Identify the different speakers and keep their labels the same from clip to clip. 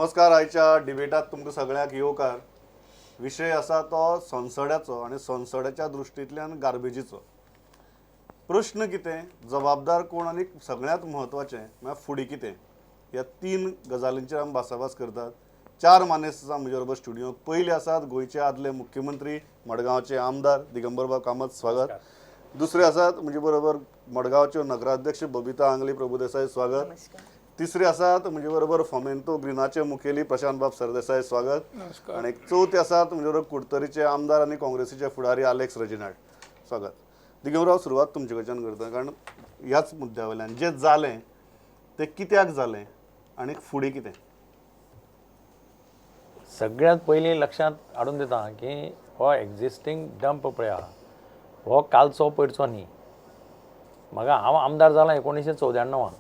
Speaker 1: नमस्कार. आयच्या डिबेटात तुमकां सगळ्यांक येवकार. विशय आसा तो सोनसड्याचो आनी सोनसड्याच्या दृश्टींतल्यान गार्बेजीचो. प्रश्न कितें, जबाबदार कोण आनी सगळ्यांत म्हत्वाचें म्हळ्यार फुडें कितें, ह्या तीन गजालींचेर आमी भासाभास करतात. चार मानेस्त आसा म्हजे बरोबर स्टुडियोंत. पयले आसात गोंयचे आदले मुख्यमंत्री, मडगांवचे आमदार दिगंबरबाब कामत, स्वागत. दुसरे आसात म्हजे बरोबर मडगांवच्यो नगराध्यक्ष बबिता आंगली प्रभुदेसाय, स्वागत. तिसरे आसात म्हजे बरोबर फोमेंतो ग्रिनाचे मुखेली प्रशांत बाब सरदेसाय, स्वागत. आनी चवथे आसात म्हजे बरोबर कुडतरीचे आमदार आनी काँग्रेसीचे फुडारी आलेक्स रेजिनाल्ड, स्वागत. दिगंबरबाब, सुरवात तुमचे कडच्यान करता, कारण ह्याच मुद्द्या वयल्यान जें जालें तें कित्याक जालें आनी फुडें कितें?
Speaker 2: सगळ्यांत पयलीं लक्षांत हाडून दिता की हो एग्जिस्टींग डंप पळय आहा, हो कालचो पयरचो न्ही. म्हाका हांव आमदार जाला 1994.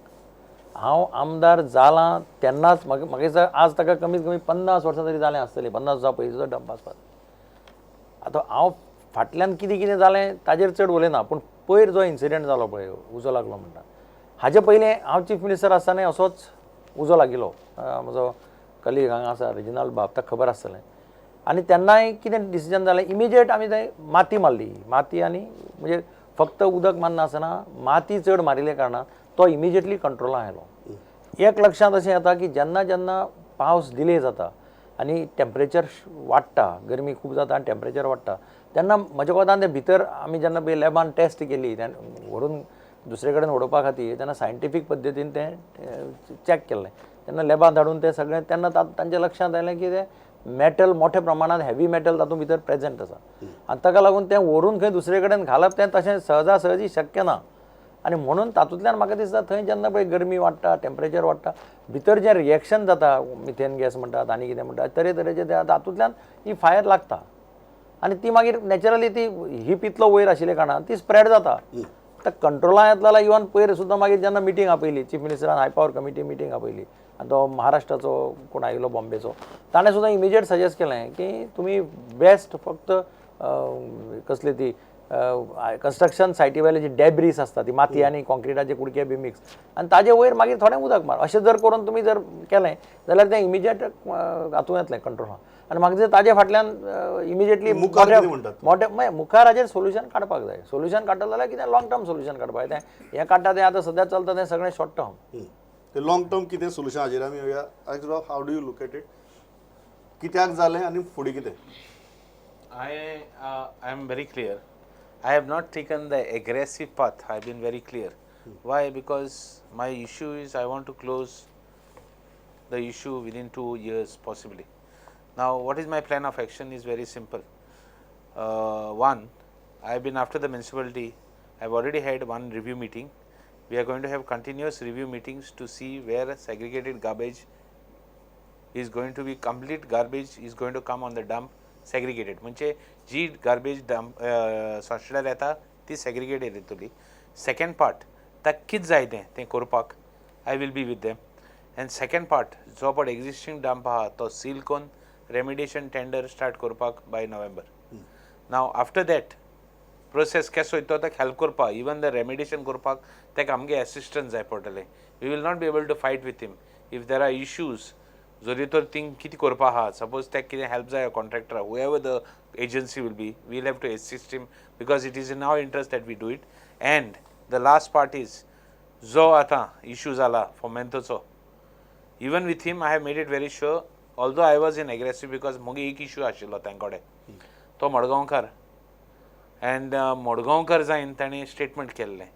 Speaker 2: हांव आमदार जालां तेन्नाच म्हाका दिसता आज ताका कमीत कमी 50 वर्सां तरी जालें आसतलीं. 50 वर्सां पयलींचो डंप आसपाक. आतां हांव फाटल्यान कितें कितें जालें ताजेर चड उलयना, पूण पयर जो इन्सिडंट जालो पळय, उजो लागलो म्हणटा, हाजे पयलीं हांव चीफ मिनिस्टर आसतना असोच उजो लागिल्लो. म्हजो कलीग हांगा आसा रेजिनाल्ड बाब, ताका खबर आसतलें. आनी तेन्नाय कितें डिसिजन जालें, इमिजिएट आमी थंय माती मारली. माती आनी म्हणजे फक्त उदक मारना आसतना माती चड मारिल्ल्या कारणान तो इमिजिएटली कंट्रोलान आयलो. एक लक्षांत अशें येता की जेन्ना जेन्ना पावस डिले जाता आनी टेम्परेचर वाडटा, गरमी खूब जाता आनी टेम्परेचर वाडटा, तेन्ना म्हज्या कोतान ते भितर आमी जेन्ना पळय लॅबान टेस्ट केली, व्हरून दुसरे कडेन उडोवपा खातीर, तेन्ना सायंटिफीक पद्दतीन तें चॅक केल्लें. तेन्ना लॅबान धाडून तें सगळें, तेन्ना तांच्या लक्षांत आयलें की तें मॅटल मोठ्या प्रमाणात हेवी मॅटल तातूंत भितर प्रेझेंट आसा आनी ताका लागून तें व्हरून खंय दुसरे कडेन घालप तें तशें सहजा सहजी शक्य ना. आनी म्हणून तातूंतल्यान म्हाका दिसता थंय जेन्ना पळय गरमी वाडटा, टेम्परेचर वाडटा, भितर जें रिएक्शन जाता, मिथेन गॅस म्हणटात आनी कितें म्हणटात, तरेतरेचे ते, तातूंतल्यान ही फायर लागता आनी ती मागीर नॅचरली ती हिप इतलो वयर आशिल्ल्या कारणान ती स्प्रेड जाता. आतां कंट्रोलान येतलो जाल्यार इवन पयर सुद्दां मागीर जेन्ना मिटींग आपयली चीफ मिनिस्टरान, हाय पावर कमिटी मिटींग आपयली आनी तो महाराष्ट्राचो कोण आयिल्लो बॉम्बेचो, ताणें सुद्दां इमिजिएट सजेस्ट केलें की तुमी बेस्ट फक्त कसली ती कन्स्ट्रक्शन सायटी वयले जी डेब्रीस आसता, ती माती आनी कॉन्क्रिटाचे कुडके बी मिक्स आनी ताजे वयर मागीर थोडें उदक मार, अशें जर करून तुमी जर केलें जाल्यार तें इमिजिएट हातूंत येतलें, कंट्रोलान. आनी म्हाका दिसता ताजे फाटल्यान इमिजिएटली
Speaker 1: मुखार कितें म्हणटात?
Speaker 2: मोठे मागीर मुखार हाजेर सोल्युशन काडपाक जाय. सोल्युशन काडटलो जाल्यार कितें लॉंग टर्म सोल्युशन काडपाक जाय. तें हें काडटा तें आतां सद्या चलता तें सगळें शॉर्ट टर्म.
Speaker 1: ते लॉंग टर्म कितें सोल्युशन हाजेर आमी येवया. How do you look at it? कित्याक जालें आनी फुडें कितें?
Speaker 3: I am very clear. I have not taken the aggressive path. I have been very clear. Why? Because my issue is I want to close the issue within 2 years possibly. Now, what is my plan of action is very simple. One, I have been after the municipality, I have already had one review meeting. We are going to have continuous review meetings to see where segregated garbage is going to be. Complete garbage is going to come on the dump segregated. म्हणजे जी garbage dump सोंसड्यार येता ती segregated येतली. Second part, ताका कितें जाय तें तें करपाक I will be with them. And second part, जो पळय एग्जिस्टींग डंप आहा तो सील करून रेमिडिएशन टेंडर स्टार्ट करपाक by November. Now, after that process केसो वयता ताका हेल्प करपाक, इवन the remediation करपाक ताका आमगे एसिस्टन्स जाय पडटलें. We will not be able to fight with him. If there are issues, जरी तर थिंग कितें करपा आहा, सपोज ताका कितें हेल्प जाय contractor, whoever the agency will be, we'll have to assist him because it is in our interest that we do it. And the last part is, जो आतां इशू जाला फोमेंतोचो, even with him I have made it very sure, although I was in aggressive because म्हगे एक issue आशिल्लो तांचे कडेन, तो मडगांवकार. एंड मडगांवकार जायन ताणें स्टेटमेंट केल्लें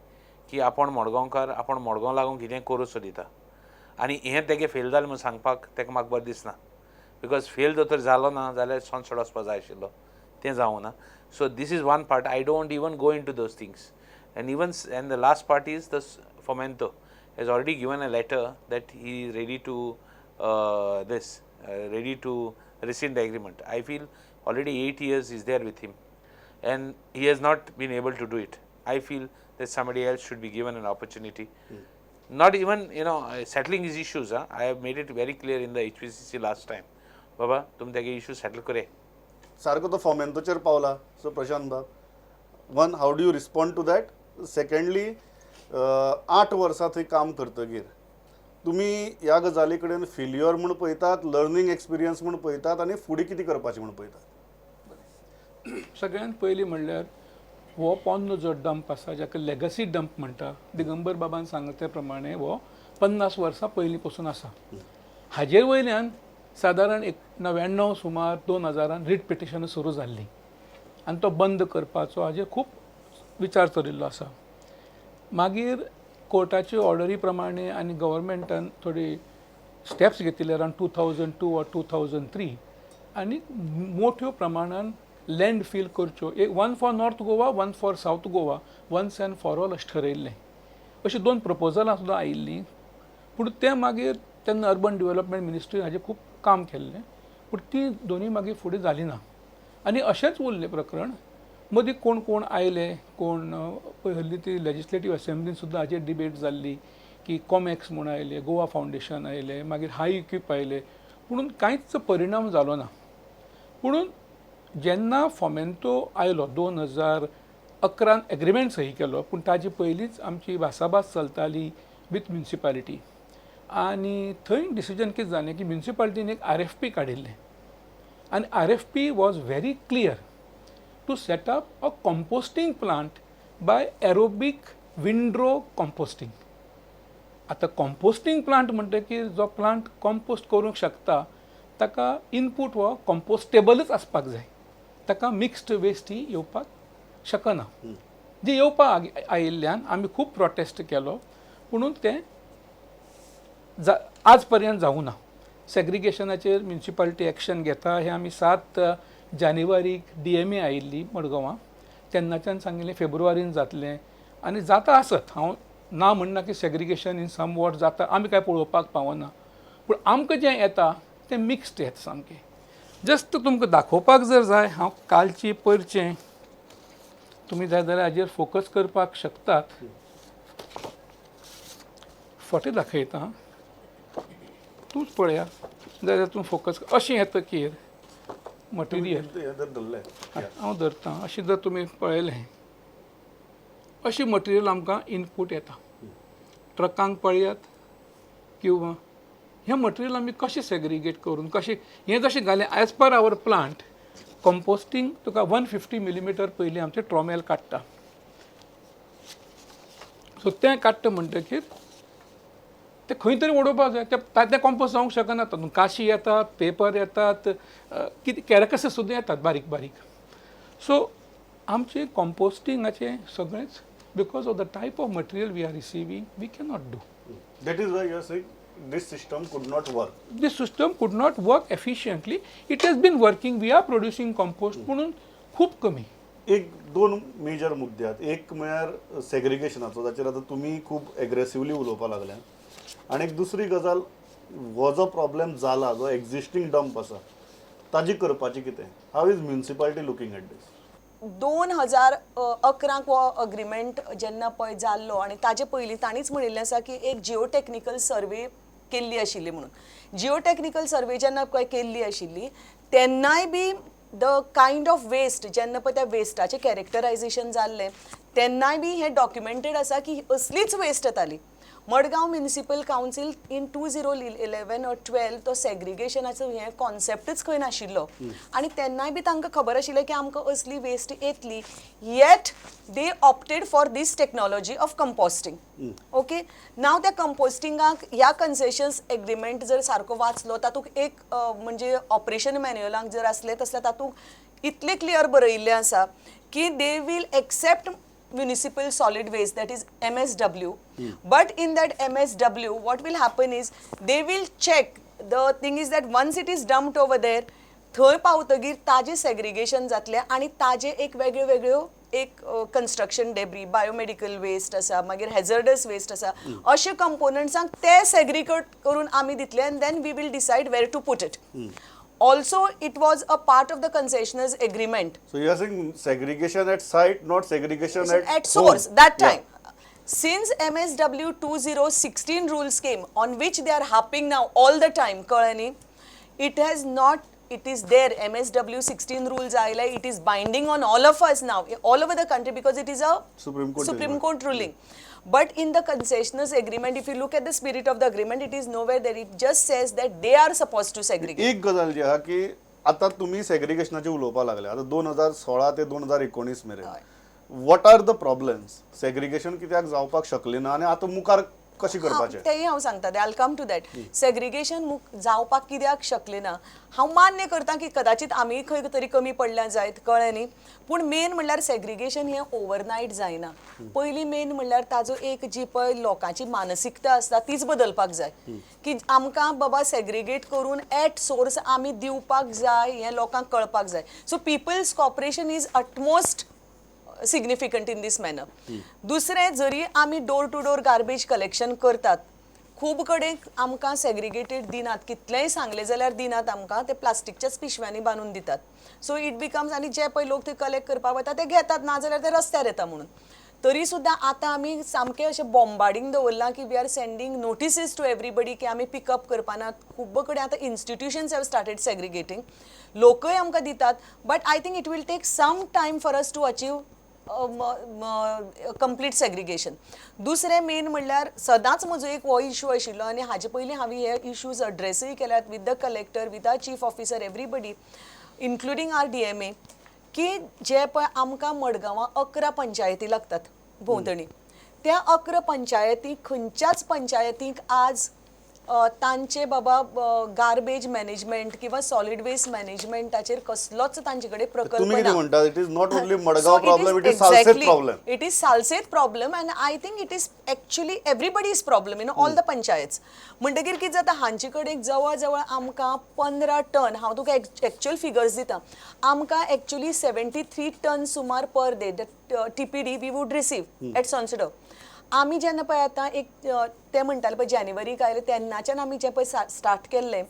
Speaker 3: की आपूण मडगांवकार, आपूण मडगांव लागून कितें करूं सोदिता आनी हें तेगे फेल जालें म्हूण सांगपाक ताका म्हाका बरें दिसना, because fail जर तर जालो ना जाल्यार सोनसडो वचपा जाय आशिल्लो, तें जावूं ना. So this is one part. I don't even go into those things. And even and the last part is the Fomento has already given a letter that he is ready to this ready to rescind the agreement. I feel already 8 years is there with him and he has not been able to do it. I feel that somebody else should be given an opportunity. Not even settling his issues. Huh? I have made it very clear in the HPCC last time. बाबा, तुम तेगे issue settle करे.
Speaker 1: सारको तो फोमेंतोचेर पावला. So Prashant बाब, one, how do you respond to that? Secondly, 8 वर्सां थंय काम करतगीर तुमी ह्या गजाली कडेन फेल्युअर म्हूण पळयतात, लर्नींग एक्सपिरियन्स म्हूण पळयतात आनी फुडें कितें करपाचें म्हूण पळयतात?
Speaker 4: सगळ्यांत पयलीं म्हणल्यार हो पोन्नो जो डंप आसा, जाका लेगसी डंप म्हणटा, दिगंबर बाबान सांगला त्या प्रमाणे हो 50 वर्सां पयलीं पसून आसा. हाजेर वयल्यान सादारण एक 99 सुमार 2000 रीट पिटिशनां सुरू जाल्लीं आनी तो बंद करपाचो हाजेर खूब विचार चलिल्लो आसा. मागीर कोर्टाचे ऑर्डरी प्रमाणे आनी गव्हर्मेंटान थोडी स्टेप्स घेतिल्ले अरावंड 2002 or 2003 आनी मोठ्यो प्रमाणान लँड फील करच्यो, एक one for North Goa, one for South Goa, once and for all अशें ठरयल्लें. अशीं दोन प्रपोजलां सुद्दां आयिल्लीं, पूण तें मागीर तेन्ना अर्बन डिवलपमेंट मिनिस्ट्रीन हाजेर खूब काम केल्लें, पूण ती दोनूय मागीर फुडें जालीं ना आनी अशेंच उरलें प्रकरण. मदीं कोण कोण आयले, कोण पळय हल्ली ती लेजिस्लेटीव असेंब्लीन सुद्दां हाजेर डिबेट जाल्ली की कॉमॅक्स म्हूण आयले, गोवा फावंडेशन आयले, मागीर हाय इक्वीप आयले, पुणून कांयच परिणाम जालो ना. पुणून जेन्ना फोमेंतो आयलो 2011 एग्रीमेंट सही केलो, पूण ताजे पयलींच आमची भासाभास चलताली विथ म्युनिसिपालिटी आनी थंय डिसिजन कितें जालें की म्युनिसिपालिटीन एक RFP काडिल्लें आनी RFP was very clear to set up a composting plant by aerobic windrow composting. आतां कॉम्पोस्टींग प्लांट म्हणटकीर जो प्लांट कॉम्पोस्ट करूंक शकता ताका इनपूट हो कॉम्पोस्टेबलच आसपाक जाय, ताका मिक्स्ड वेस्ट ही येवपाक शकना. जी येवपाक आयिल्ल्यान आमी खूब प्रोटेस्ट केलो, पुणून तें जा आज पर्यंत जावूं ना. सेग्रिगेशनाचेर म्युनिसिपालिटी एक्शन घेता हें आमी 7 जानेवारीक DMA आयिल्ली मडगांवां, तेन्नाच्यान सांगिल्लें फेब्रुवारीन जातलें आनी जाता आसत. हांव ना म्हणना की सेग्रिगेशन इन सम what जाता, आमी कांय पळोवपाक पावना, पूण आमकां जें येता तें मिक्स्ड येता सामकें. जस्ट तुमकां दाखोवपाक जर जाय, हांव कालची परचें तुमी जाय जाल्यार हाजेर फोकस करपाक शकतात. फोटे दाखयता, तूंच पळया जाय जाल्यार तूं फोकस. अशें येतकीर मटेरियल
Speaker 1: हें जर धरलें
Speaker 4: हांव धरता, अशें जर तुमी पळयलें, अशें मटेरियल आमकां इनपूट येता ट्रकांक पळयात किंवां हें मटेरियल आमी कशें सेग्रिगेट करून कशें हें जशें घालें as per our plant composting तुका 150 मिलीमिटर पयलीं आमचें ट्रॉमेल काडटा. सो तें काडटा म्हणटकीर तें खंय तरी उडोवपाक जाय, तें तें कॉम्पोस्ट जावंक शकना. तातूंत काशी येतात, पेपर येतात, कितें कॅरकसीस सुद्दां येतात बारीक बारीक. सो आमचें कॉम्पोस्टिंगाचें सगळेंच because of the type of material we are receiving we cannot do.
Speaker 1: That is why you are saying this system could not work.
Speaker 4: This system could not work efficiently. It has been working, we are producing compost, म्हणून खूब कमी.
Speaker 1: एक दोन major मुद्दे आहात. एक म्हळ्यार सेग्रिगेशनाचो, जाचेर आतां तुमी खूब एग्रेसिवली उलोवपाक लागल्यात, आनी एक दुसरी गजाल हो जो प्रॉब्लेम जाला, जो एक्झिस्टींग डंप आसा ताजी करपाची कितें? How is municipality looking at this?
Speaker 5: 2011 हो अग्रीमेंट जेन्ना पळय जाल्लो आनी ताजे पयलीं तांणीच म्हणिल्लें आसा की एक जिओ टॅक्निकल सर्वे केल्ली आशिल्ली म्हणून. जिओ टॅक्निकल सर्वे जेन्ना पळय केल्ली आशिल्ली तेन्नाय बी the kind of waste जेन्ना पळय त्या वेस्टाचें कॅरेक्टरायझेशन जाल्लें तेन्नाय बी हें डॉक्युमेंटेड आसा की असलीच वेस्ट येताली. Madgaon municipal council in 2011 or 12 तो सेग्रिगेशनाचो हें कॉन्सेप्टच खंय नाशिल्लो आनी तेन्नाय बी तांकां खबर आशिल्लें की आमकां असली वेस्ट येतली, yet they opted for this technology of composting. Okay, now त्या कंपोस्टिंगाक ह्या कन्सेशन्स एग्रीमेंट जर सारको वाचलो तातूंत एक म्हणजे ऑपरेशन मॅन्युअलाक जर आसलें तसलें तातूंत इतलें क्लियर बरयिल्लें आसा की they will accept municipal solid waste, that is MSW. But in that MSW, what will happen is they will check. The thing is that once it is dumped over there, थंय पावतगीर ताजें segregation जातलें आनी ताजें एक वेगळ्यो वेगळ्यो एक कन्स्ट्रक्शन डेब्री, बायोमेडिकल वेस्ट आसा, मागीर हॅझर्डस वेस्ट आसा, अशे कंपोनंट्सांक ते सेग्रिगेट करून आमी दितले आनी then we will decide where to put it. Also, it was a part of the concessioners agreement.
Speaker 1: So you are saying segregation at site, not segregation at
Speaker 5: at source that
Speaker 1: home.
Speaker 5: time. Since MSW 2016 rules came, on which they are harping now all the time, कळ्ळें न्ही, it has not it is there MSW 16 rules आयले, it is binding on all of us now all over the country because it is a
Speaker 1: Supreme Court
Speaker 5: Supreme Court ruling. But in the concessioners agreement, if you look at the spirit of the agreement, it is nowhere there. It just says that they are supposed to segregate.
Speaker 1: एक गजाल जी आहा की आतां तुमी सेग्रिगेशनाचेर उलोवपाक लागले, आतां 2016 ते 2019 मेरेन what are the problems, segregation कित्याक जावपाक शकलें ना आनी आतां मुखार कशें करपाचें?
Speaker 5: तेंय हांव सांगता, I come to that. Segregation जावपाक कित्याक शकलें ना, हांव मान्य करता की कदाचित आमी खंय तरी कमी पडल्या जायत, कळ्ळें न्ही, पूण मेन म्हणल्यार सेग्रिगेशन हें ओवरनायट जायना. पयलीं मेन म्हणल्यार ताजो एक जी पळय लोकांची मानसिकता आसता तीच बदलपाक जाय की आमकां बाबा सेग्रिगेट करून एट सोर्स आमी दिवपाक जाय हें लोकांक कळपाक जाय. So people's cooperation is utmost significant in this manner. दुसरें, जरी आमी door to door garbage collection करतात, खूब कडेन आमकां सेग्रिगेटेड दिनात, कितलेंय सांगलें जाल्यार दिनात आमकां, ते प्लास्टिकच्याच पिशव्यांनी बांदून दितात. सो it becomes, आनी जे पळय लोक ते कलेक्ट करपाक वता ते घेतात, ना जाल्यार ते रस्त्यार येता म्हणून. तरी सुद्दां आतां आमी सामकें अशें बॉम्बार्डींग दवरलां की we are sending notices to everybody की आमी पिकअप करपाना. खूब कडेन आतां इन्स्टिट्युशन्स have started segregating, लोकय आमकां दितात, but I think it will take some time for us to achieve complete segregation. दुसरें मेन म्हणल्यार सदांच म्हजो एक हो इशू आशिल्लो आनी हाजे पयलीं हांवें हे इशूज एड्रेसूय केल्यात with the collector, with our chief officer, everybody including our DMA, की जे पळय आमकां मडगांवां 11 पंचायती लागतात भोंवतणी, त्या 11 पंचायतींक खंयच्याच पंचायतींक आज तांचे बाबा गार्बेज मॅनेजमेंट किंवा सॉलिड वेस्ट मॅनेजमेंटाचेर कसलोच तांचे कडेन प्रकल्प
Speaker 1: तुमी कितें
Speaker 5: ना.
Speaker 1: म्हणटा, it is not only
Speaker 5: So
Speaker 1: Madgaon
Speaker 5: it
Speaker 1: problem,
Speaker 5: is
Speaker 1: it is Salcete
Speaker 5: exactly-
Speaker 1: problem.
Speaker 5: It is Salcete problem and I think it is actually everybody's problem, you know, all the panchayats. म्हणटगीर कितें जाता, हांचे कडेन जवळ जवळ आमकां 15 ton, हांव तुका एक्चुअल फिगर्स दिता, आमकां एक्चुअली 73 टन सुमार per day TPD we would receive at Sonsodo. आमी जेन्ना पळय आतां एक ते म्हणटाले पळय जानेवारीक आयले तेन्नाच्यान आमी जें पळय स्टार्ट केल्लें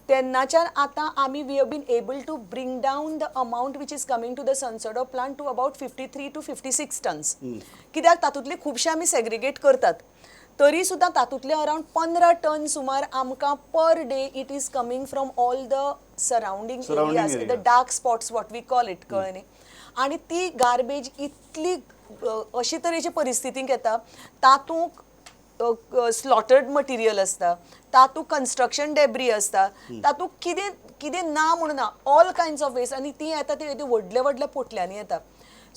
Speaker 5: तेन्नाच्यान आतां आमी we have been able to bring down the amount which is coming to the Sonsodo plant to about 53 to 56 tons. कित्याक तातूंतले खुबशे आमी सेग्रिगेट करतात, तरी सुद्दां तातूंतले अरावंड 15 टन सुमार आमकां per day it is coming from all the surrounding
Speaker 1: Surrounding
Speaker 5: areas, the
Speaker 1: areas.
Speaker 5: Dark spots what we call it, कळ्ळें न्ही. आनी ती गार्बेज इतली अशे तरेचे परिस्थितीक येता, तातूंत स्लॉटर्ड मटिरियल आसता, तातूंत कन्स्ट्रक्शन डेब्री आसता, तातूंत कितें कितें ना म्हणून ना, ऑल कायंड्स ऑफ वेस्ट, आनी ती येता ती व्हडल्या व्हडल्या पोटल्यांनी येता.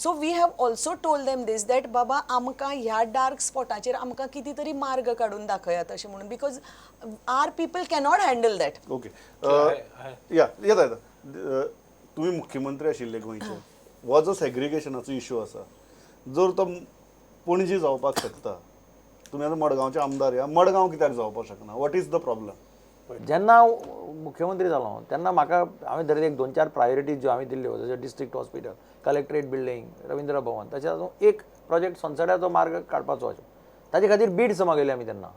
Speaker 5: So we have also told them this that बाबा आमकां ह्या डार्क स्पॉटाचेर आमकां कितें तरी मार्ग काडून दाखयात अशें म्हणून, because our people cannot handle that.
Speaker 1: Okay, या येता येता, तुमी मुख्यमंत्री आशिल्ले गोंयचे, हो जो सेग्रिगेशनाचो इशू आसा जर तो पणजी जावपाक शकता, तुमी आतां मडगांवचे आमदार, ह्या मडगांव कित्याक जावपाक शकना, what is the problem?
Speaker 2: जेन्ना हांव मुख्यमंत्री जालो तेन्ना म्हाका हांवें धरले एक 2-4 प्रायोरिटीज ज्यो हांवें दिल्ल्यो, जशें district hospital, collectorate building, Ravindra Bhavan, तशें आजून एक प्रोजेक्ट सोनसड्याचो मार्ग काडपाचो आशिल्लो, ताजे खातीर बीड्स मागयले आमी तेन्ना,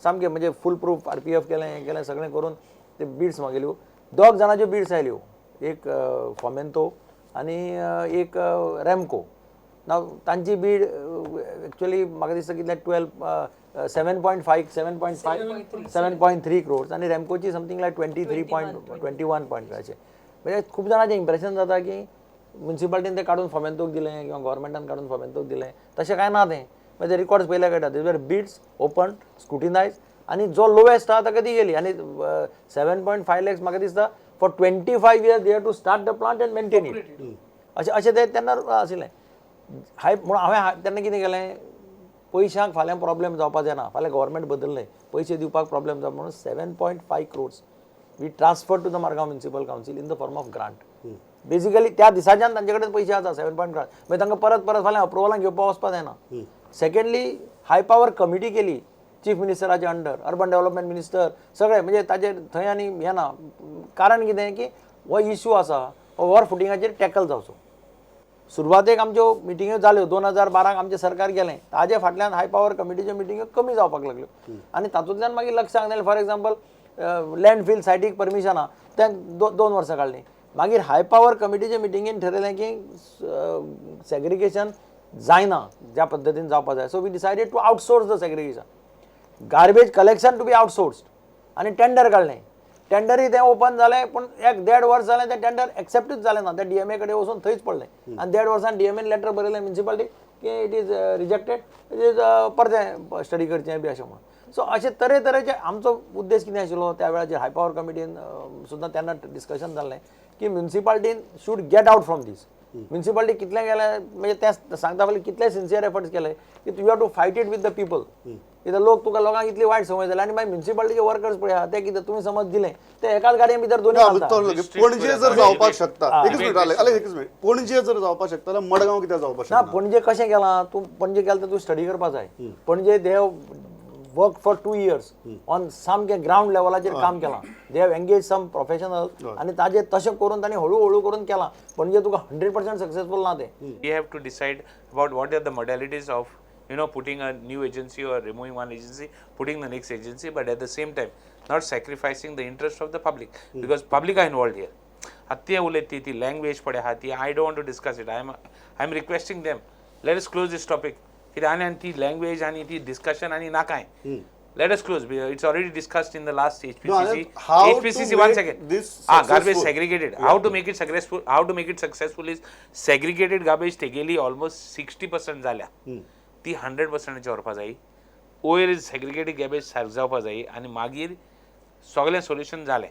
Speaker 2: सामकें म्हणजे फूल प्रूफ RPF केलें, हें केलें, सगळें करून ते बीड्स मागयल्यो. 2 जाणाच्यो बीड्स आयल्यो, एक फॉमेंतो आनी एक रॅमको. नाव तांची बीड एक्चुअली म्हाका दिसता कितले 7.5, 7.5, 7.3 क्रोर्स आनी रॅमकोची समथींग लायक 23.21.5 अशें. म्हणजे खूब जाणांचें इम्प्रेशन जाता की मुन्सिपालिटीन तें काडून फॉमेंतोक दिलें किंवा गव्हर्मेंटान काडून फॉमेंतोक दिलें, तशें कांय ना तें. म्हणजे रिकॉर्ड्स पळयल्यार कळटा, these were bids open scrutinise आनी जो लोवेस्ट आहा ताका ती गेली. आनी 7.5 लॅक्स म्हाका दिसता for 25 years they have to start the plant and maintain it, अशें अशें तें तेन्ना आशिल्लें. हाय म्हणून हांवें तेन्ना कितें केलें, पयशांक फाल्यां प्रॉब्लेम जावपा जायना, फाल्यां गव्हर्मेंट बदललें पयशे दिवपाक प्रॉब्लेम जावप म्हणून 7.5 crores we transfer to the Margao municipal council in the form of grant. Basically त्या दिसाच्यान तांचे कडेन पयशे आसा 7.5 म्हणजे तांकां परत परत फाल्यां अप्रुवलां घेवपाक वचपा जायना. सेकंडली हाय पावर कमिटी केली चीफ मिनिस्टराच्या अंडर, अर्बन डेव्हलपमेंट मिनिस्टर सगळे, म्हणजे ताजेर थंय आनी हें ना. कारण कितें की हो इशू आसा हो वॉर फुटिंगाचेर टॅकल जावचो. सुरवातेक आमच्यो मिटिंग्यो जाल्यो 2012 आमचें सरकार गेलें, ताजे फाटल्यान हाय पावर कमिटीच्यो मिटिंग्यो कमी जावपाक लागल्यो आनी तातूंतल्यान मागीर लक्षांत आयलें, फॉर एग्जाम्पल लँडफील सायटीक परमिशनां तें 2 वर्सां काडलीं. मागीर हाय पावर कमिटीचे मिटिंगेन ठरयलें की सेग्रिगेशन जायना ज्या पद्दतीन जावपा जाय, so we decided to outsource the segregation, garbage collection to be outsourced आनी टेंडर काडलें. टेंडरूय तें ओपन जालें पूण एक देड वर्स जालें तें टेंडर एक्सेप्टूच जालें ना. तें डीएमए कडेन वचून थंयच पडलें आनी देड वर्सान डीएमएन लेटर बरयलें म्युनिसिपालिटी की it is rejected, it is परतें स्टडी करचें बी अशें म्हणून. सो अशे तरेतरेचे आमचो उद्देश कितें आशिल्लो त्या वेळाचेर हाय पावर कमिटीन सुद्दां तेन्ना डिस्कशन जाल्लें की म्युनिसिपालिटीन should get out from this. Municipality कितलें गेलें म्हणजे तें सांगता पळय कितले सिन्सियर एफर्ट्स केले की you have to fight it with the people. कित्याक लोक तुका लोकांक इतली वायट संवय जाली. आनी मागीर म्युनिसिपालिटीचे वर्कर्स पळय आहा ते कितें तुमी समज दिलें ते एकाच गाडये भितर दोनी घालता.
Speaker 1: पणजे जर जावपाक शकता, एकच मिनिट आलेक्स, एकच मिनिट, पणजे जर जावपाक शकता जाल्यार मडगांव कित्याक जावपाक
Speaker 2: ना
Speaker 1: शकना?
Speaker 2: पणजे कशें केलां तूं पणजे गेलें तर तूं स्टडी करपा जाय. Panaji they have work for 2 years on सामकें ग्रावंड लेवलाचेर काम केलां. They have engage some professional आनी ताजेर तशें करून तांणी हळू हळू करून केलां. पणजे तुका 100% सक्सेसफूल ना तें.
Speaker 3: We have to decide about what are the modalities of, you know, putting a new agency or removing one agency, putting the next agency, but at the same time not sacrificing the interest of the public, because public are involved here. आतां उलयत ती language पळय आहा ती I don't want to discuss it. I am requesting them, let us close this topic. कित्याक आनी आनी ती लँग्वेज आनी ती डिस्कशन आनी नाकाय. Let us close. It's already discussed in the last HPCC.
Speaker 1: How to
Speaker 3: HPCC, one
Speaker 1: make
Speaker 3: second.
Speaker 1: this
Speaker 3: Garbage
Speaker 1: successful?
Speaker 3: segregated. How to make it successful? How to make it successful is segregated garbage तेगेली almost 60% जाल्या. ती 100% व्हरपा जाय. वयर segregated garbage सारक जावपा जाय आनी मागीर सगळें सोल्युशन जालें.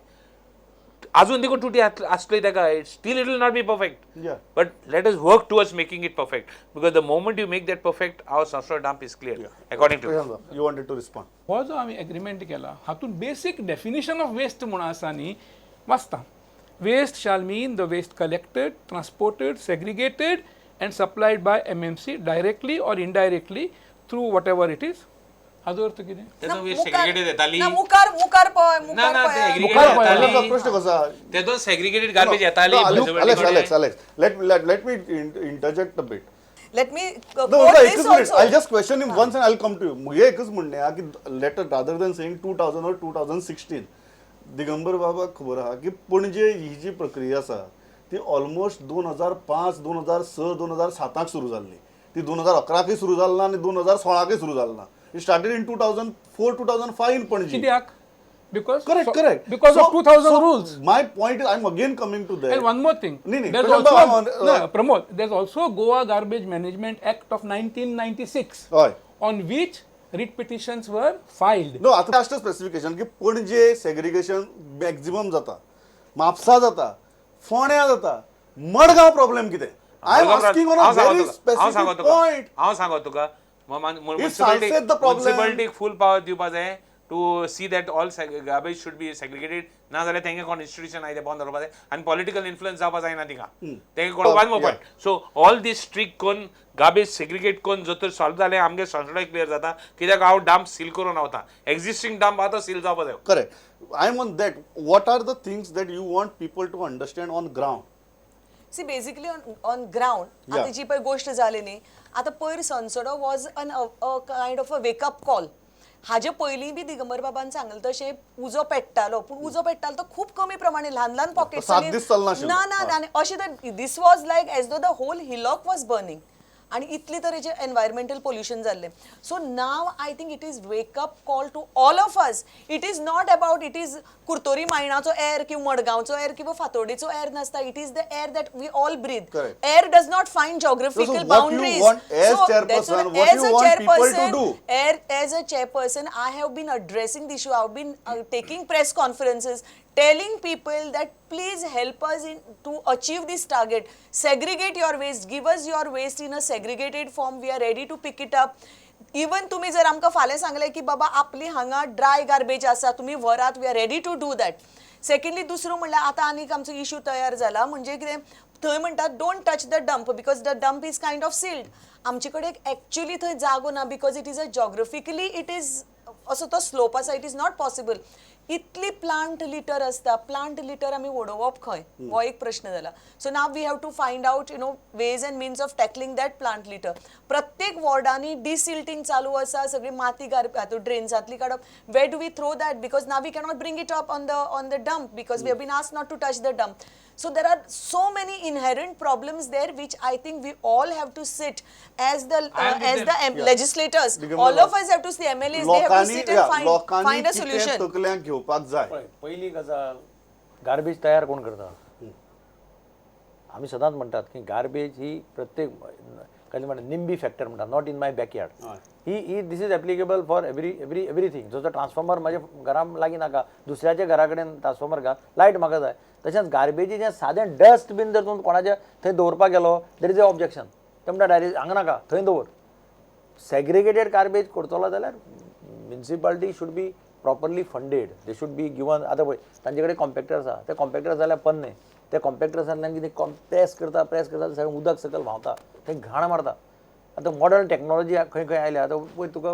Speaker 3: अजून देखून तुटी आसली ताका, still it will not be perfect. But let us work towards making it perfect, because the moment you make that perfect, our Sonsoddo dump is clear, according to
Speaker 1: you wanted to respond.
Speaker 4: हो जो आमी agreement केला हातूंत basic definition of waste म्हूण आसा न्ही, वाचता. Waste shall mean the waste collected, transported, segregated and supplied by MMC directly or indirectly through whatever it is. हाजो अर्थ कितें?
Speaker 3: तेतून वेस्ट सेग्रिगेटेड येताली.
Speaker 5: ना मुखार मुखार पळय,
Speaker 3: ना
Speaker 5: मुखार
Speaker 3: ना ते
Speaker 5: पळय.
Speaker 3: एग्रीगेटेड येताली.
Speaker 1: प्रश्न कसो आहा?
Speaker 3: तेतून सेग्रिगेटेड गार्बेज येताली.
Speaker 1: Alex, Alex, Alex, let me interject a bit.
Speaker 5: Let me
Speaker 1: No,
Speaker 5: quote
Speaker 1: no,
Speaker 5: this
Speaker 1: एकच minute.
Speaker 5: also.
Speaker 1: I'll just question him once and I'll come to you. म्हगे एकच म्हणणें आहा की let rather than saying 2000 or 2016, Digambar बाबाक खबर आहा की पणजे ही जी प्रक्रिया आसा ती ऑलमोस्ट 2005, 2006, 2007 सुरू जाल्ली. ती 2011कय सुरू जाल ना आनी 2016कय सुरू जाल ना. It started in 2004, 2005 in Panaji.
Speaker 4: कित्याक? Because
Speaker 1: Correct, correct.
Speaker 4: Because of 2000
Speaker 1: So
Speaker 4: rules.
Speaker 1: My point is, I'm again coming to that.
Speaker 4: And one more thing.
Speaker 1: Nee, nee.
Speaker 4: There's
Speaker 1: Prashant
Speaker 4: also
Speaker 1: Baba, I'm on,
Speaker 4: no, Pramod, there's also Goa Garbage Management Act of 1996,
Speaker 1: हय.
Speaker 4: on which writ petitions were filed.
Speaker 1: No, आतां last specification की Panaji segregation maximum जाता, म्हापसा जाता, फोंड्या जाता, Madgaon problem कितें? I am asking on a very specific point.
Speaker 3: हांव सांगो तुका,
Speaker 1: If Salcete the problem-
Speaker 3: म्युनिसिपालिटीक फूल पावर दिवपा जाय to see that all garbage should be segregated. ना जाल्यार तेंगे कोण इन्स्टिट्यूशन आहा तें बंद दवरपा जाय आनी पॉलिटिकल इन्फ्लुएन्स जावपा जायना तिका. तेंगे कोण one more point. So all these strict कोन्न गार्बेज सेग्रिगेट कोन्न जर तर सॉल्व जालें आमगे संसडो क्लियर जाता. कित्याक हांव डंप सील करून वता, एक्झिस्टींग डंप आहा तो सील जावपा जाय.
Speaker 1: Correct. I am on that. What are the things that you want people to understand on ground?
Speaker 5: See, basically on ground, आता जी पळय गोश्ट जाली न्ही, आतां पयर Sonsodo was an a kind of a wake up call. हाजे पयलीं बी दिगंबर बाबान सांगलें तशें उजो पेट्टालो, पूण उजो पेट्टालो तो खूब कमी प्रमाणे ल्हान ल्हान पॉकेट्स.
Speaker 1: सात दीस चलनाशिल्लो.
Speaker 5: ना ना ना, अशें तर this was like as though the whole hillock was burning आनी इतले तरेचे एनवायरमेंटल पोल्युशन जाल्लें. So now I think it is wake up call to all of us. It is not about it is Curtorim मायणाचो air किंवा मडगांवचो air किंवा फातोर्डेचो air नासता. It is the air that we all breathe.
Speaker 1: Correct.
Speaker 5: Air does not find geographical
Speaker 1: So what you
Speaker 5: boundaries.
Speaker 1: want as
Speaker 5: So
Speaker 1: chairperson,
Speaker 5: that's what,
Speaker 1: what
Speaker 5: as
Speaker 1: you
Speaker 5: a
Speaker 1: want people to
Speaker 5: chairperson,
Speaker 1: do?
Speaker 5: As a chairperson, I have been addressing the issue. I have been taking press conferences, telling people that please help us in to achieve this target. Segregate your waste. Give us your waste in a segregated form. We are ready to pick it up. Even तुम्ही जर आमकां फाल्यां सांगलें की बाबा आपली हांगा dry garbage आसा, तुमी व्हरात, we are ready to do that. Secondly, दुसरो म्हणल्यार आतां आनीक आमचो इशू तयार जाला म्हणजे कितें, थंय म्हणटात don't touch the dump because the dump is kind of sealed. आमचे कडेन एक्च्युली थंय जागो ना because it is a geographically it is असो तो स्लोप आसा, it is not possible. इतली प्लांट लिटर आसता, प्लांट लिटर आमी उडोवप खंय, हो एक प्रश्न जाला. So now we have to find out you know ways and means of tackling that plant litter. प्रत्येक वॉर्डांनी डिसिल्टींग चालू आसा, सगळी माती हातूंत ड्रेन्सांतली काडप. Where do we throw that because now we cannot bring it up on the dump because we have been asked not to touch the dump. So there are so many inherent problems there which I think we all have to sit as the
Speaker 3: I am with
Speaker 5: as
Speaker 3: them.
Speaker 5: The legislators,
Speaker 1: Digambar
Speaker 5: all of us have to see, MLAs, they have to
Speaker 1: लोकांनी
Speaker 5: sit and
Speaker 1: yeah,
Speaker 5: find
Speaker 1: लोकांनी
Speaker 5: find a
Speaker 1: कितें
Speaker 5: solution.
Speaker 1: तकल्यांक घेवपाक जाय.
Speaker 2: पळय, पयली गजाल, garbage तयार कोण करता? आमी सदांच म्हणटात की गार्बेज ही प्रत्येक काय म्हणटा, निम्बी फॅक्टर म्हणटा, not in my backyard. He he this is applicable for everything. जसो ट्रान्सफॉर्मर म्हाज्या घरा लागीं नाका, दुसऱ्याच्या घरा कडेन ट्रान्सफॉर्मर घाल, लायट म्हाका जाय. तशेंच गार्बेजीचें सादें डस्टबीन जर तूं कोणाच्या थंय दवरपाक गेलो, there is a objection. ते म्हणटा डायरेक्ट हांगा नाका, थंय दवर. सेग्रिगेटेड गार्बेज करतलो जाल्यार municipality should be properly funded, they should be given. आतां पळय, तांचे कडेन कॉम्पॅक्टर आसा, ते कॉम्पॅक्टर जाल्यार पोन्ने ते कॉम्पॅक्टर कितें प्रेस करता, प्रेस करता, सगळें उदक सकयल व्हांवता, थंय घाण मारता. आतां मॉडर्न टॅक्नॉलॉजी खंय खंय आयल्या. आतां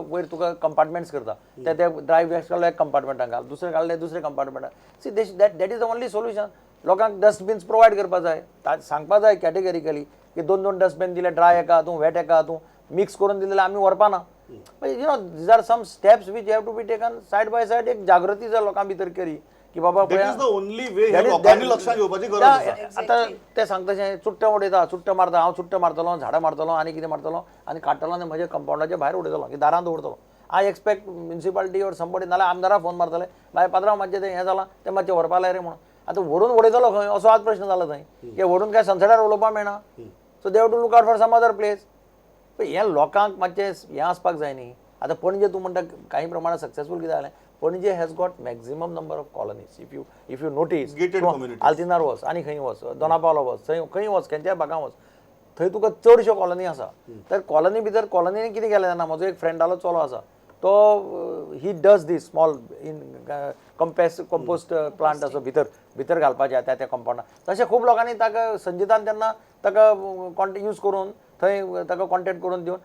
Speaker 2: वयर तुका कंपार्टमेंट्स करता, ते ते ड्राय वेस्ट काडले एक कंपार्टमेंटान घाल, दुसरें काडले दुसरे कंपार्टमेंटान. See, this that that is the only solution. लोकांक डस्टबीन्स प्रोवायड करपा जाय, सांगपा जाय कॅटेगरिकली की दोन दोन डस्टबीन दिले, ड्राय एका तूं, वेट एका तूं, मिक्स करून दिले आमी व्हरपा ना. You know, these are some steps which have to be taken side by side. एक जागृती जर लोकां भितर केली की बाबा
Speaker 1: That is the only way हे लोकांनी लक्षात घेवपाची गरज आसा.
Speaker 2: आतां ते सांगता तशें चुट्टां उडयता, चुट्टां मारता, हांव चुट्टां मारतलो, झाडां मारतलो आनी कितें मारतलो आनी काडटलो आनी म्हज्या कंपाउंडाच्या भायर उडयतलो की दारांत दवरतलो. I expect municipality or somebody, नाल्यार आमदारा फोन मारतले, बाय पात्रांव मातशें तें हें जालां, तें मातशें व्हरपा लाय रे म्हणून. आतां व्हरून उडयतलो खंय असो आज प्रश्न जाला थंय, की व्हरून काय संसदार उलोवपाक मेळना. So they have to look out for some other place. हें लोकांक मातशें हें आसपाक जाय न्ही. आतां पणजे तूं म्हणटा काही प्रमाणात सक्सेसफूल कितें जालें, Panaji has got maximum number of colonies. If you notice,
Speaker 1: Gated communities.
Speaker 2: आल्तिनार वच आनी खंय वच, दोना पावला वच, थंय खंय वच, खंयच्याय भागां वच, थंय तुका चडश्यो कॉलनी आसा. तर कॉलनी भितर कॉलनीन कितें केलें जाणा, म्हजो एक फ्रेंडालो चलो आसा, तो he does this small in compost plant असो भितर भितर घालपाचे त्या त्या कंपाउंडान. तशें खूब लोकांनी ताका संजितान तेन्ना ताका कॉन्टे यूज करून थंय ताका कॉन्टेक्ट करून दिवन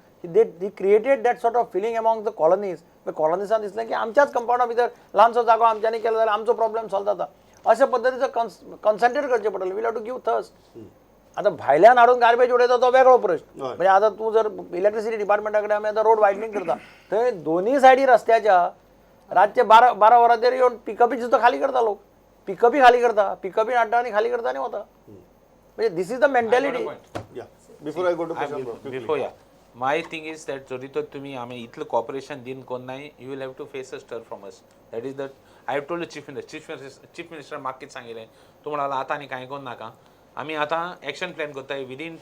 Speaker 2: they created that sort of feeling among the colonies. कॉलनीसान दिसलें की आमच्याच कंपाउंडा भितर ल्हानसो जागो आमच्यांनी केलो जाल्यार आमचो प्रॉब्लेम सॉल्व जाता. अशा पद्दतीचो कॉन्सन्ट्रेट करचें पडटलें. We'll have to give thrust. आतां भायल्यान हाडून गार्बेज उडयता तो वेगळो प्रश्न. म्हणजे आतां तूं जर इलेक्ट्रिसिटी डिपार्टमेंटा कडेन आमी आतां रोड वायडनींग करता, थंय दोनूय सायडी रस्त्याच्या रातचे 12-12 वरांचेर येवन पिकअपी सुद्दां खाली करता लोक, पिकअपी खाली करता, पिकअपी हाडटा आनी खाली करता आनी वता. म्हणजे this is the mentality.
Speaker 1: Before I go to
Speaker 3: Before, yeah. My thing is that जरी तर तुम्ही आमी इतलें कॉपरेशन दिन कोण नाही, you will have to face a stir from us. That is that I have told chief minister, chief minister म्हाका कितें सांगिल्लें, तो म्हणालो आतां आनी कांय करूं नाका, आमी आतां एक्शन प्लॅन करताय within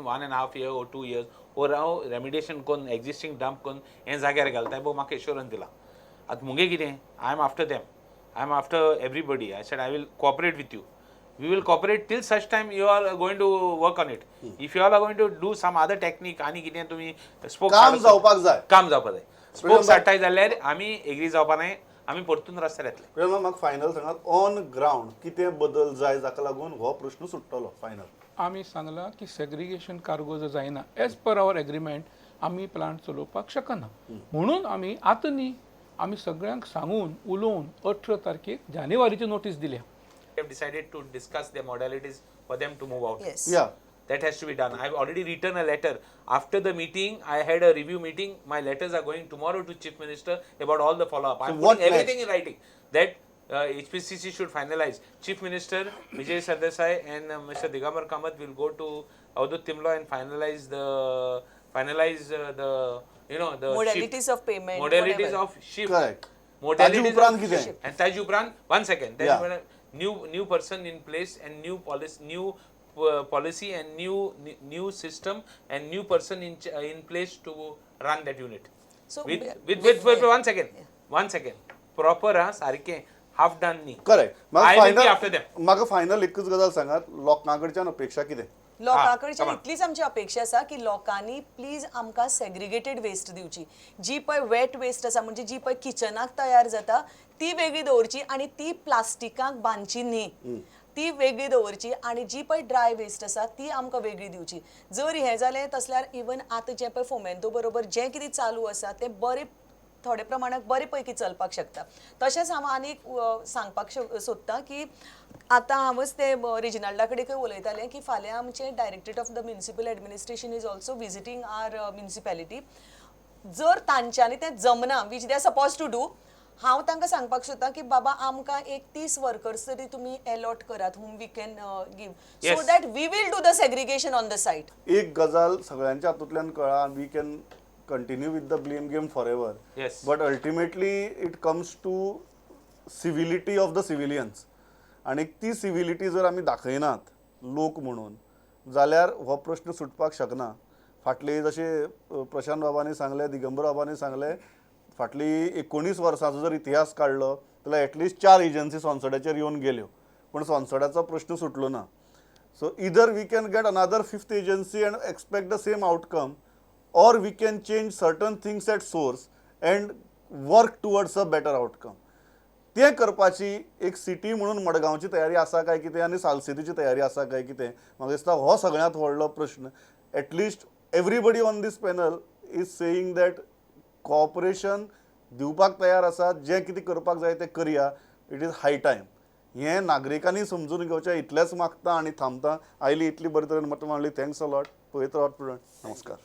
Speaker 3: 1.5 year or 2 years or हांव रेमिडिएशन करून एक्झिस्टींग डंप करून हें जाग्यार घालताय, भो म्हाका एश्योरन्स दिला. आतां मुगे कितें, I am after them, I am after everybody. I said I will cooperate with you. We will cooperate till such time you are going to work on it. If you all are going to do some other technique आनी कितें तुमी spoke
Speaker 1: काम जावपाक जाय.
Speaker 3: काम जावपाक जाय. Spoke साडटाय जाल्यार आमी एग्री जावपा नाय, आमी परतून रस्त्यार येतले.
Speaker 1: म्हाका फायनल सांगात, ऑन ग्रावंड कितें बदल जाय जाका लागून हो प्रश्न सुट्टलो फायनल?
Speaker 4: आमी सांगलां की सेग्रिगेशन कार्गो जर जायना एज पर our agreement आमी प्लांट चलोवपाक शकना, म्हणून आमी आतां न्ही, आमी सगळ्यांक सांगून उलोवन 18 तारखेक जानेवारीची नोटीस दिल्या.
Speaker 3: We have decided to discuss the modalities for them to move out.
Speaker 5: Yes.
Speaker 1: Yeah.
Speaker 3: That has to be done. I have already written a letter. After the meeting, I had a review meeting. My letters are going tomorrow to Chief Minister about all the follow-up. I am putting everything in writing. That HPCC should finalize. Chief Minister Vijay Sardesai and Mr. Digambar Kamath will go to Avadhut Timlo and finalize the you know, the
Speaker 5: modalities
Speaker 3: shift.
Speaker 5: Of payment.
Speaker 3: Modalities
Speaker 5: whatever.
Speaker 3: Of shift.
Speaker 1: Correct.
Speaker 3: Modalities
Speaker 1: ताजी
Speaker 3: of
Speaker 1: shift. And
Speaker 3: ताजी उपरांत 1 second. Yeah. New person in place and new policy, new policy and new system and new person in place to run that unit.
Speaker 5: So
Speaker 3: with 1 second, 1 second, proper हा सारखे half done न्ही.
Speaker 1: Correct.
Speaker 3: I will be after them.
Speaker 1: म्हाका final एकच गजाल सांगात, लोकां कडच्यान अपेक्षा कितें?
Speaker 5: लोकां कडच्यान इतलीच आमची अपेक्षा आसा की लोकांनी प्लीज आमकां सेग्रिगेटेड वेस्ट दिवची. जी पळय वेट वेस्ट आसा, म्हणजे जी पळय किचनाक तयार जाता ती वेगळी दवरची आनी ती प्लास्टिकाक बांदची न्ही, ती वेगळी दवरची, आनी जी पळय ड्राय वेस्ट आसा ती आमकां वेगळी दिवची. जर हें जालें तसल्यार इवन आतां जें पळय फोमेंतो बरोबर जें कितें चालू आसा तें बरें थोडे प्रमाणात बरे पैकी चलपाक शकता. तशेंच हांव आनीक सांगपाक सोदतां की आतां हांवच ते रिजिनाल्डा कडेन उलयतालें की फाल्यां आमचें directorate of the municipal administration is also visiting our municipality. जर तांच्यांनी तें जमना, which they are suppose to do, हांव तांकां सांगपाक सोदतां की बाबा आमकां एक 30 वर्कर्स तरी तुमी एलॉट करात whom we can give so that we will do the segregation on the site.
Speaker 1: एक गजाल सगळ्यांच्या हातूंतल्यान कळ्ळा, we can continue with the blame game forever, but ultimately it comes to civility of the civilians. आनी ती civility जर आमी दाखयनात लोक म्हणून जाल्यार हो प्रश्न सुटपाक शकना. फाटली जशें प्रशांत बाबांनी सांगलें, दिगंबर बाबांनी सांगलें, फाटली 19 वर्सांचो जर इतिहास काडलो जाल्यार एटलिस्ट चार एजन्सी सोनसड्याचेर येवन गेल्यो, पूण सोनसड्याचो प्रश्न सुटलो ना. So either we can get another fifth agency and expect the same outcome, or we can change certain things at source and work towards a better outcome. तें करपाची एक सिटी म्हणून मडगांवची तयारी आसा काय कितें आनी सालसेतीची तयारी आसा काय कितें, म्हाका दिसता हो सगळ्यांत व्हडलो प्रश्न. At least everybody on this panel is saying that cooperation दिवपाक तयार आसा, जें कितें करपाक जाय तें करया. It is high time. हें नागरिकांनी समजून घेवचें इतलेंच मागता आनी थांबता. आयली इतली बरे तरेन मतां मांडली, thanks a lot. पळयत रावात प्रुडंट. नमस्कार.